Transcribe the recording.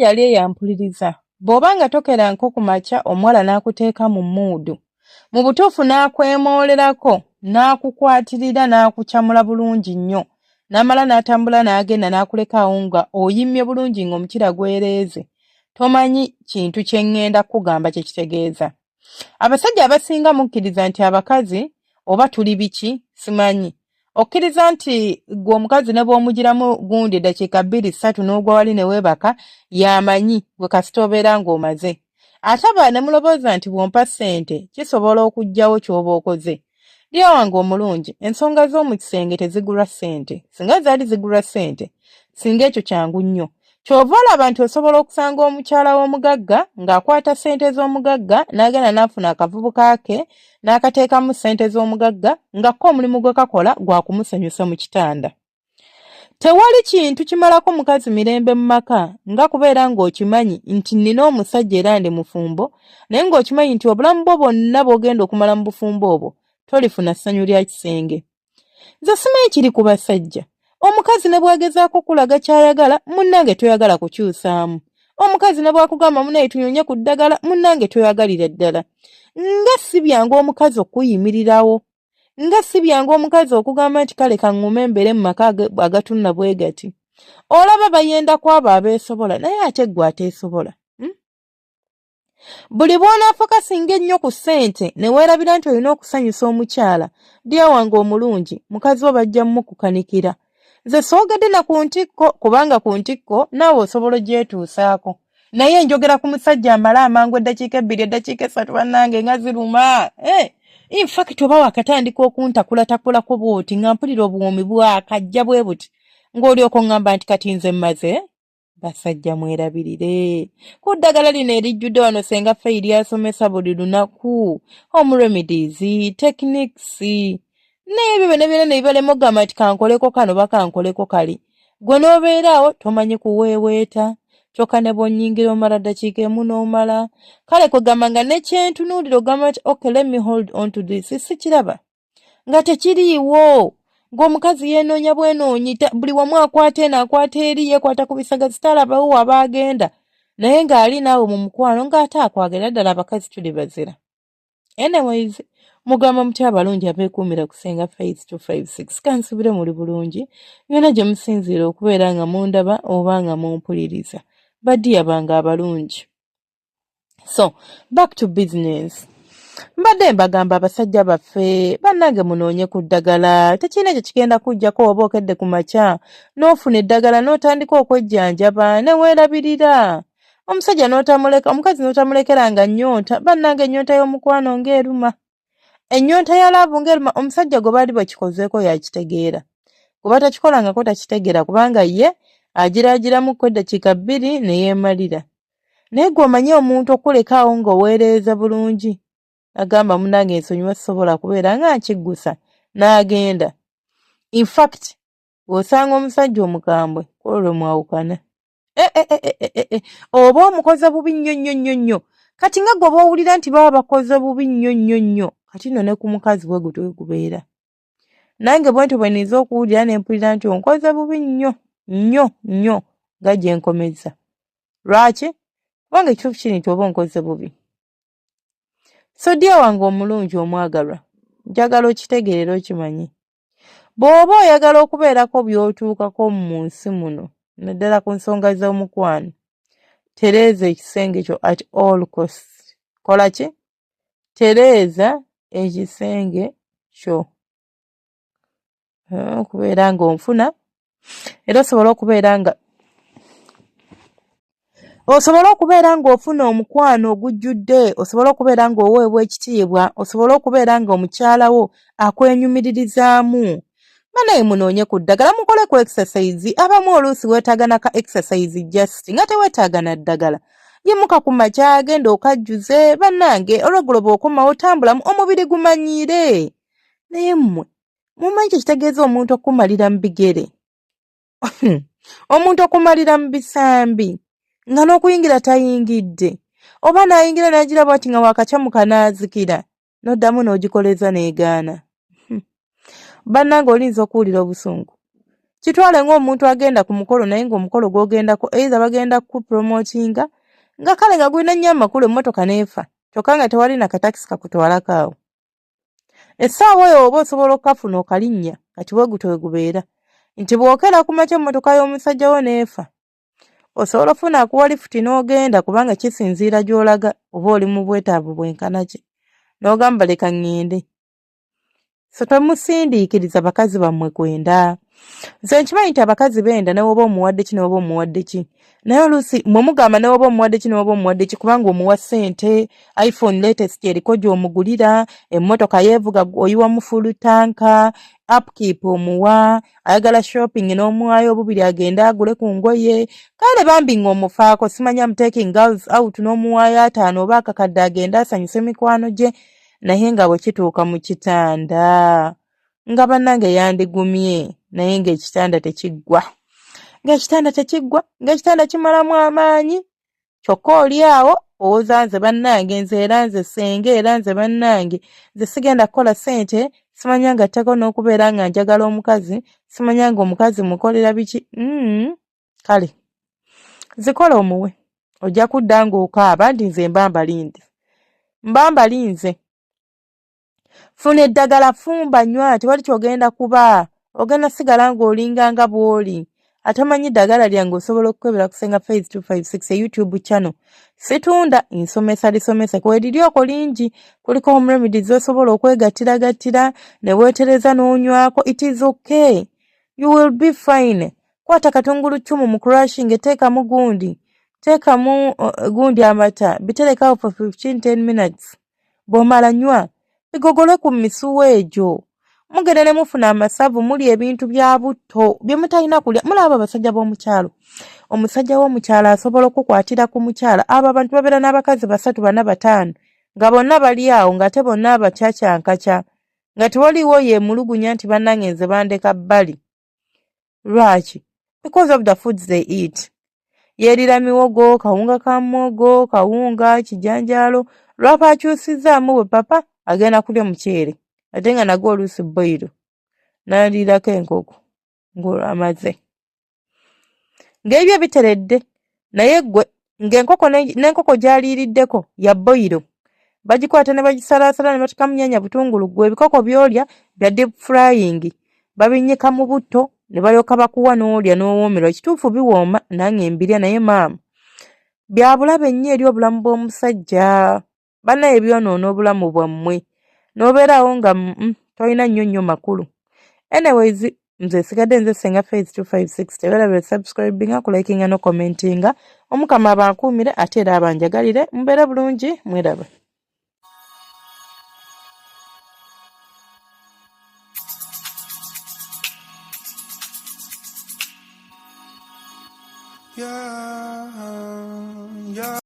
Omusajja ali eyo ampuliriza, bw'oba nga tokera nko ku makya omuwala n'akuteeka mu mmuudu, mu butuufu n'akwemoolerako, n'akukwatirira n'akucamula bulungi nnyo, n'amala n'atambula n'agenda n'akuleka awo nga oyimye bulungi ng'omukira gwereeze, tomanyi kintu kye ŋŋenda kukugamba kye kitegeeza. Abasajja abasinga mukkiriza nti abakazi oba tuli biki simanyi. Okkiriza nti gwe omukazi ne bw'omugiramu gundi eddakiika bbiri ssatu n'ogwa wali ne weebaka y'amanyi gwe kasita obeera ng'omaze. Ate abalala ne mulowooza nti bw'ompa ssente kisobola okuggyawo ky'oba okoze. Ddiya wange omulungi, ensonga z'omu kisenge tezigulwa ssente. Singa zaali zigulwa ssente, singa ekyo kyangu nnyo. Ky'ova olaba nti osobola okusanga omukyala w'omugagga ng'akwata ssente z'omugagga n'agenda n'afuna akavubuka ke n'akateekamu ssente z'omugagga nga ko omulimu gwe kakola gwa kumusanyusa mu kitanda. Tewali kintu kimalako mukazi mirembe mu maka nga kubeera ng'okimanyi nti nnina omusajja era ndi mufumbo naye ng'okimanyi nti obulamu bwo bwonna bw'ogenda okumala mu bufumbo obwo tolifuna ssanyu lya kisenge. Nze simanyi kiri ku basajja. Omukazi ne bw'agezaako okukulaga ky'ayagala munnange toyagala kukyusaamu. Omukazi ne bw'akugamba munnaye tunyonye ku ddagala munnange toyagalira ddala. Nga si byangu omukazi okukuyimirirawo. Nga si byangu omukazi okugamba nti kale kaŋŋume mbeere mu maka agatunula bwe gati. Olaba bayenda ku abo abeesobola naye ate ggwe ateesobola. Hmm? Buli bw'onaafokasinga ennyo ku ssente ne weerabira nti olina okusanyusa omukyala, ddiya wange omulungi, mukazi wo bajja mmukukanikira. Nze soogedde na ku ntikko kubanga ku ntikko naawe osobola ogyetuusaako. Naye njogera ku musajja amala amangu eddakiika ebbiri eddakiika essatu bannange nga ziruma. Eh, in fact oba wakatandika okuntakulatakulaku bw'oti nga mpulira obuwoomi bwakajja bwe buti ng'olyoka oŋŋamba nti kati nze mmaze. Basajja mwerabirire ku ddagala lino erijjudde wano senga Faye ly'asomesa buli lunaku, home remedies, techniques naye ebyo byonna byonna ne bibalema okugamba nti kankoleko kano oba kankoleko kali. Ggwe n'obeera awo tomanyi kuweeweeta kyokka ne bw'onnyingira omala ddakiika emu n'omala. Kale kwegamba nga ne kye ntunuulira ogamba nti okay let me hold on to this sikiraba. nga tekiriiwo ng'omukazi yeenoonya bwenoonyi buli wamu akwata eno akwata eri yeekwata ku bisagazi talabawo waba agenda naye ng'ali naawe mu mukwano ng'ate akwagala ddala abakazi tuli bazira anyways mugamba mutya abalungi abeekuumira ku Ssenga Faith 256 kansubire muli bulungi yona gye musinziira okubeera nga mundaba oba nga mumpuliriza badiya bange abalungi So back to business. Mbadde mbagamba abasajja baffe bannange munoonye ku ddagala tekirina kye kigenda kujjako oba okedde ku makya n'ofuna eddagala n'otandika okwejjanjaba ne weerabirira omusajja n'otamuleka omukazi n'otamulekera nga nnyonta bannange ennyonta y'omukwano ng'eruma ennyonta ya laavu ng'eruma omusajja gwe baali bakikozeeko yakitegeera gwe batakikolangako takitegeera kubanga ye agiraagiramuko eddakiika bbiri ne yeemalira naye gwe omanyi omuntu okuleka awo ng'oweereza bulungi agamba munange nsonyiwa sisobola kubeera nga nkiggusa n'agenda infact bw'osanga omusajja omukambwe kwolwo mwawukana e, e, e, oba omukoze bubi nnyo nnyo nnyo nnyo kati nga gwe bw'owulira nti baba bakoze bubi nnyo nnyo nnyo kati nno ne ku mukazi bwe gutyo gubeera nange bwentyo bwe niyinza okuwulira ne mpulira nti onkoze bubi nnyo nnyo nnyo nga gye nkomezza lwaki kubanga ekituufu kiri nti oba onkoze bubi so dya wange omulungi omwagalwa njagala okitegeerera okimanye bw'oba oyagala okubeerako by'otuukako mu nsi muno naddala ku nsonga z'omukwano tereeza ekisenge kyo at all costs kola ki tereeza ekisenge kyo eh, okubeera ng'onfuna era osobole okubeera nga osobole okubeera ng'ofuna omukwano ogujjudde osobole okubeera ng'oweebwa ekitiibwa osobole okubeera nga omukyala wo akwenyumiririzaamu banaye munoonye ku ddagala mukole ku exercise abamu oluusi weetaaga naka exercise just nga teweetaaga na ddagala yimuka ku makya genda okajjuze bannange olweggulo bw'okomawo tambulamu omubiri gumanyiire naye mmwe mumanyi kye kitegeeza omuntu okukumalira mu bigere omuntu okumalira mu bisambi nga n'okuyingira tayingidde oba n'ayingira n'agira bwati nga wakakyamuka n'azikira n'oddamu n'ogikoleza n'egaana hmm. bannange olinza okuwulira obusungu Kitwale ng'omuntu agenda ku mukolo naye ng'omukolo gw'ogendako either bagenda kukupromotinga nga kale nga gulina nnyo amakulu emmotoka n'efa kyokka nga tewali na katakisi kakutwalako awo. Essaawa eyo oba osobola okukafuna okalinnya kati bwe gutyo bwe gubeera nti bw'okeera ku makya emmotoka y'omusajja wo n'efa osobola ofuna akuwa lifuti n'ogenda kubanga kisinziira gy'olaga oba oli mu bwetaavu bwenkana ki n'ogamba leka ŋŋende. So temusindiikiriza bakazi bammwe kwenda. Nze nkimanyi nti abakazi benda ne woba omuwadde ki ne woba omuwadde ki, naye oluusi mwe mugamba ne woba omuwadde ki ne woba omuwadde ki kubanga omuwa ssente, iPhone latest eriko gy'omugulira, emmotoka yeevuga oyiwamu full tanka, upkeep omuwa, ayagala shopping n'omuwaayo obubiri agende agule ku ngoye, kale bambi ng'omufaako simanya I'm taking girls out n'omuwaayo ataano oba akakadde agende asanyuse mikwano gye. Naye nga bwe kituuka mu kitanda nga bannange yandigumye naye ng'ekitanda tekiggwa, ng'ekitanda tekiggwa, ng'ekitanda kimalamu amaanyi. Kyokka oli awo owoza nze bannange nze era nze ssenga era nze bannange nze sigenda kukola ssente simanya nga tteko n'okubeera nga njagala omukazi simanya nga omukazi mukolera biki. Kale zikola omuwe ojja kudda ng'okaaba nti nze mba mbalinze, mba mbalinze. Funa eddagala, fumba, nywa, tewali ky'ogenda kuba, ogenda sigala ng'olinga nga bw'oli. Atamanyi ddagala lyange osobola okukebera ku Ssenga Faith 256 e YouTube channel. Situunda, nsomesa lisomese kweriri okwo lingi, kuliko home remedies z'osobola okwegattiragattira ne weetereza n'onywako. It is okay, you will be fine. Kwata katunguluccumu mu crushing, teekamu gundi, teekamu gundi amata, bitereke awo for 15 10 minutes, bw'omala nywa, bigogole ku misuwa egyo. Mugenda ne mufuna amasavu, mulya ebintu bya butto bye mutalina kulya. Mulaba abasajja b'omukyalo, omusajja w'omukyalo asobola okukwatira ku mukyala. Abo abantu babeera n'abakazi 3 4 5 nga bonna bali awo ng'ate bonna abakyakyankaca nga tewaliiwo yeemulugunya nti bannange nze bandeka bbali. Lwaki? Because of the foods they eat. Yeerira miwogo, kawunga ka muwogo, kawunga, kijanjaalo. Lwapa akyusizzaamu bwe papa agenda kulya muceere ate nga nagwo oluusi boyiro n'aliirako enkoko ng'olwo amaze. Ng'ebyo biteredde naye ggwe ng'enkoko n'enkoko gy'aliiriddeko ya boyiro bagikwata ne bagisalaasala ne bateekamu nnyaanya butungulu, ggwe ebikoko by'olya bya deep frying babinnyika mu butto ne balyoka bakuwa n'olya n'owoomerwa. Ekituufu biwooma nange mbirya naye maama bya bulabe nnyo eri obulamu bw'omusajja. Bannaye byonoona obulamu bwammwe n'obeeraawo nga tolina nnyo nnyo makulu. Anyways, nze sigadde nze Ssenga Faith 256. Teweerabira subscribinga, kulikinga no commentinga. Omukama abankuumire ate era abanjagalire, mubeere bulungi, mweraba. Yeah, yeah.